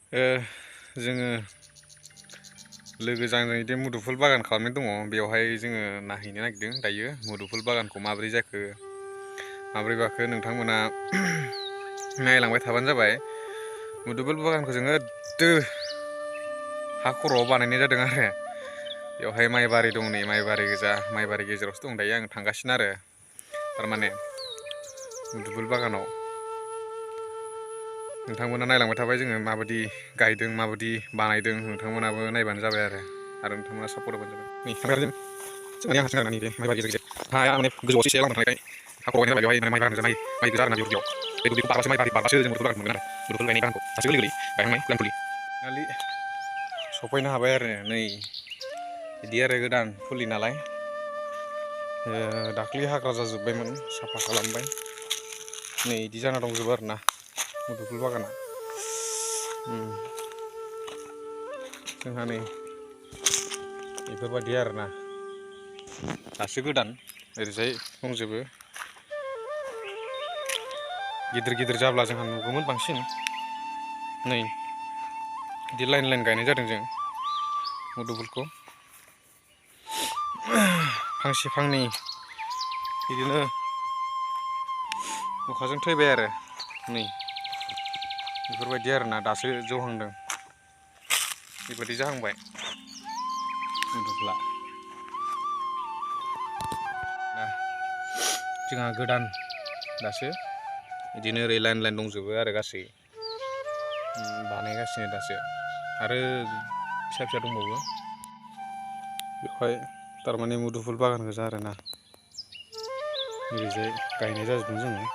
जोङो लोगोजों बिदि मुदुफुल बागान खालामनाय दङ बेवहाय जोङो नायहैनो नागिरदों दायो मुदुफुल बागानखौ माबोरै जाखो माबोरै बाखो नोंथांमोना नायलांबाय थाबानो जाबाय। मुदुफुल बागानखौ जोङो हा खर'आव बानायनाय जादों आरो बेवहाय माइबारि दं नै माइबारि गोजा माइबारि गेजेरावसो दं दायो आं थांगासिनो आरो थारमाने मुदुफुल बागानाव नोंथांमोना नायलांबाय थाबाय जोङो माबायदि गायदों माबायदि बानायदों नोंथांमोनाबो नायबानो जाबाय आरो नोंथांमोना सापर्ट होबानो जाबाय। नै थांबाय जों आं हारसिं आरोना नैबे माइबारि गेजेर हाया माने गोजौआवसो एसे लामा थानायखाय हा खर'आव गायनाय जाबाय बेवहाय माइ बागान गोजा माइ गोजा आरोना बे दुब्लियाव बे दुब्लिखौ बारबासो माइबारि बारबासो जों मुदुफुल बागान मोनगोन आरो मुदुफुल गायनाय बागानखौ दासो गोरलै गोरलै गायहांनाय प्लान फुलि खालि सफैनो हाबाय आरो नै बिदि आरो गोदान फुलि नालाय दाख्लै हाग्रा जाजोब्बायमोन साफा खालामबाय नै बिदि जाना दंजोबो आरोना मुदुफुल बागाना। जोंहा नै बेफोरबायदि आरोना दासो गोदान ओरैजाय दंजोबो गिदिर गिदिर जाब्ला जोंहा नुगौमोन बांसिन नै बिदि लाइन लाइन गायनाय जादों जों मुदुफुलखौ फांसे फांनै बिदिनो अखाजों थैबाय आरो नै बेफोरबायदि आरोना दासो जौहांदों बेबायदि जाहांबाय मुदुफुला जोंहा गोदान दासो बिदिनो ओरै लाइन लाइन दंजोबो आरो गासै बानायगासिनो दासो आरो फिसा फिसा दंबावो बेवहाय थारमाने मुदुफुल बागान गोजा आरोना ओरैजाय गायनाय जाजोबदों जोङो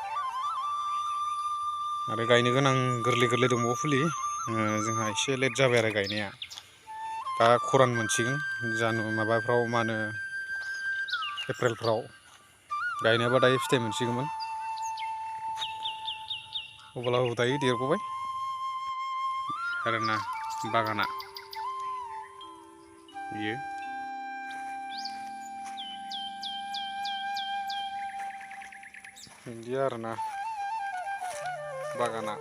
आरो गायनो गोनां गोरलै गोरलै दंबावो फुलि जोंहा एसे लेट जाबाय आरो गायनाया दा खरान मोनसिगोन माबाफ्राव मा होनो एप्रिलफ्राव गायनोबा दायो फिथाइ मोनसिगौमोन अब्लाबो दायो देरग'बाय आरोना बागाना बियो बिदि आरोना बागाना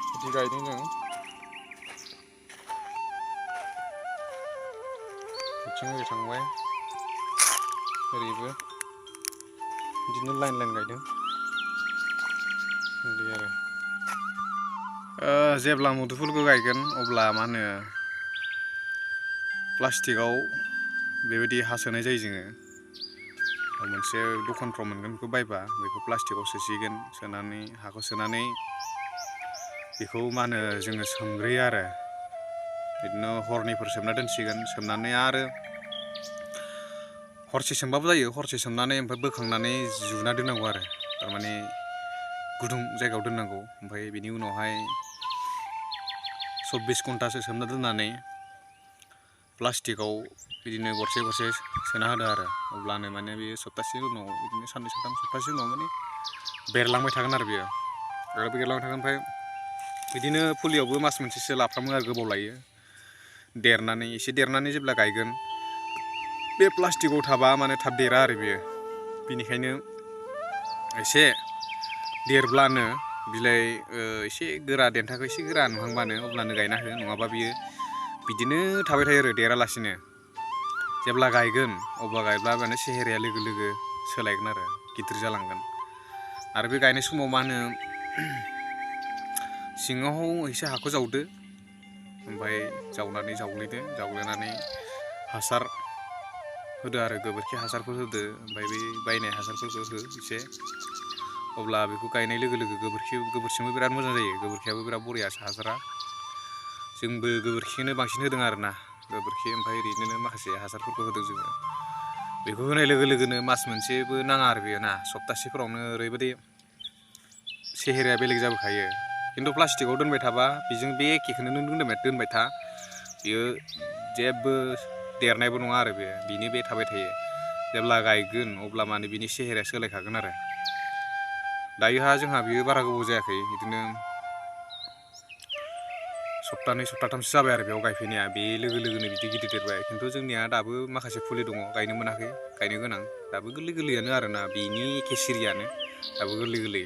बिदि गायदों जों बिथिं ओरै थांबाय ओरैबो बिदिनो लाइन लाइन गायदों बिदि आरो जेब्ला मुदुफुलखौ गायगोन अब्ला मा होनो प्लास्टिकआव बेबायदि हा सोनाय जायो जोङो मोनसे दखानफ्राव मोनगोन बेखौ बायबा बेखौ प्लास्टिकआव सोसिगोन सोनानै हाखौ सोनानै बेखौ मा होनो जोङो सोमग्रोयो आरो बिदिनो हरनैफोर सोमना दोनसिगोन सोमनानै आरो हरसे सोमबाबो जायो हरसे सोमनानै ओमफ्राय बोखांनानै जुना दोननांगौ आरो थारमाने गुदुं जायगायाव दोननांगौ ओमफ्राय बिनि उनावहाय 24 घन्टासो सोमना दोननानै प्लास्टिकआव बिदिनो गरसे गरसे सोना होदो आरो अब्लानो माने बेयो सप्तासेनि उनाव बिदिनो साननै सानथाम सप्तासेनि उनाव माने बेरलांबाय थागोन आरो बेयो बेरलांबाय थागोन ओमफ्राय बिदिनो फुलियावबो मास मोनसेसो लाफ्रामो आरो गोबाव लायो देरनानै एसे देरनानै जेब्ला गायगोन बे प्लास्टिकआव थाबा माने थाब देरा आरो बेयो बेनिखायनो एसे देरब्लानो बिलाइ एसे गोरा देन्थाखौ एसे गोरा नुहांबानो अब्लानो गायना हो नङाबा बियो बिदिनो थाबाय थायो आरो देरालासिनो जेब्ला गायगोन अब्ला गायब्ला माने सेहेराया लोगो लोगो सोलायगोन आरो गिदिर जालांगोन आरो बे गायनाय समाव मा होनो सिङाव एसे हाखौ जावदो ओमफ्राय जावनानै जावग्लिनानै हासार होदो आरो गोबोरखि हासारफोर होदो ओमफ्राय बै बायनाय हासारफोरखौ हो एसे अब्ला बेखौ गायनाय लोगो लोगो गोबोरखिजोंबो बिराद मोजां जायो गोबोरखियाबो बिराद बरिया हासारा जोंबो गोबोरखिखौनो बांसिन होदों आरोना गोबोरखि ओमफ्राय ओरैनो माखासे हासारफोरखौ होदों जोङो बेखौ होनाय लोगो लोगोनो मास मोनसेबो नाङा आरो बेयो ना सप्तासेफोरावनो ओरैबायदि सेहेराया बेलेग जाबोखायो खिन्थु प्लास्टिकआव दोनबाय थाबा बेजों बे एखेखौनो नों दोनबाय था बियो जेबो देरनायबो नङा आरो बिनि बे थाबाय थायो जेब्ला गायगोन अब्ला माने बिनि सेहेराया सोलायखागोन आरो दायोहा जोंहा बियो बारा गोबाव जायाखै बिदिनो सप्तानै सप्ताथामसो जाबाय आरो बेयाव गायफैनाया बे लोगो लोगोनो बिदि गिदिर देरबाय खिन्थु जोंनिया दाबो माखासे फुलि दङ गायनो मोनाखै गायनो गोनां दाबो गोरलै गोरलैयानो आरोना बिनि एखे सिरियानो दाबो गोरलै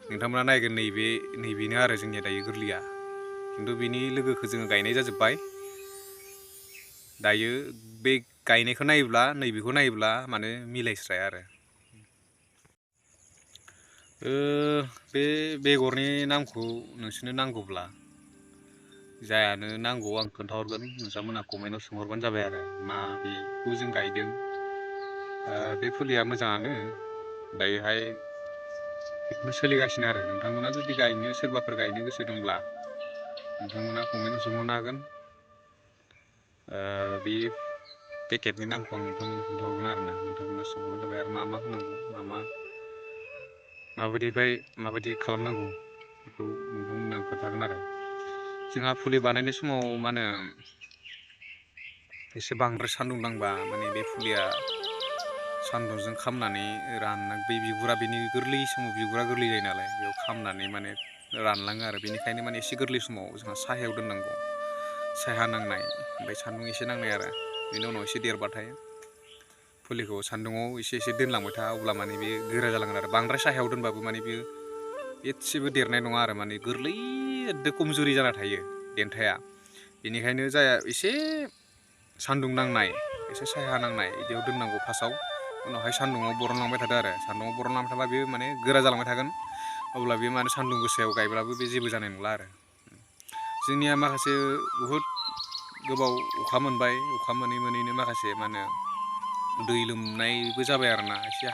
नोंथांमोना नायगोन नैबेनो आरो जोंनिया दायो गोरलैया खिन्थु बिनि लोगोखौ जोङो गायनाय जाजोब्बाय दायो बे गायनायखौ नायोब्ला नैबेखौ नायोब्ला माने मिलायस्राया आरो बे बेगरनि नामखौ नोंसोरनो नांगौब्ला जायानो नांगौ आं खोन्थाहरगोन नोंथांमोना कमेन्टआव सोंहरबानो जाबाय आरो मा बेखौ जों गायदों बे फुलिया मोजाङानो दायोहाय बेखौनो सोलिगासिनो आरो नोंथांमोना जुदि गायनो सोरबाफोर गायनो गोसो दंब्ला नोंथांमोना कमेन्टआव सोंहरनो हागोन बे पेकेटनि नामखौ आं नोंथांमोननो खोन्थाहरगोन आरो ना नोंथांमोना सोंहरबानो जाबाय आरो मा होनांगौ माबायदि खालामनांगौ बेखौ नोंथांमोननो खोन्थागोन आरो जोंहा फुलि बानायनाय समाव मा होनो एसे बांद्राय सान्दुं नांबा माने बे फुलिया सान्दुंजों खामनानै बै बिगुरा बेनि गोरलै समाव बिगुरा गोरलै जायो नालाय बेयाव खामनानै माने रानलाङो आरो बेनिखायनो माने एसे गोरलै समाव जोंहा साहायाव दोननांगौ साया नांनाय ओमफ्राय सान्दुं एसे नांनाय आरो बेनि उनाव एसे देरबाथाय फुलिखौ सान्दुङाव एसे दोनलांबाय था अब्ला माने बे गोरा जालांगोन आरो बांद्राय साहायाव दोनबाबो माने बेयो एसेबो देरनाय नङा आरो माने गोरलै एकदम खमजुरि जाना थायो देन्थाया बेनिखायनो जाया एसे सान्दुं नांनाय एसे साया नांनाय बिदियाव दोननांगौ फार्स्टआव उनावहाय सान्दुङाव बरनलांबाय थादो आरो सान्दुङाव बरनलांबाय थाबा बेयो माने गोरा जालांबाय थागोन अब्ला बेयो माने सान्दुं गोसायाव गायब्लाबो बे जेबो जानाय नंला आरो जोंनिया माखासे बहुद गोबाव अखा मोनबाय अखा मोनैनो माखासे मा होनो दै लोमनायबो जाबाय आरो ना एसे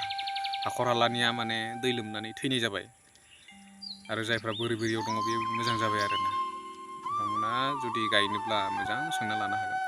हाखर हालानिया माने दै लोमनानै थैनाय जाबाय आरो जायफ्रा बोरियाव दङ बे मोजां जाबाय आरो ना नोंथांमोना जुदि गायनोब्ला मोजां सोंना लानो हागोन।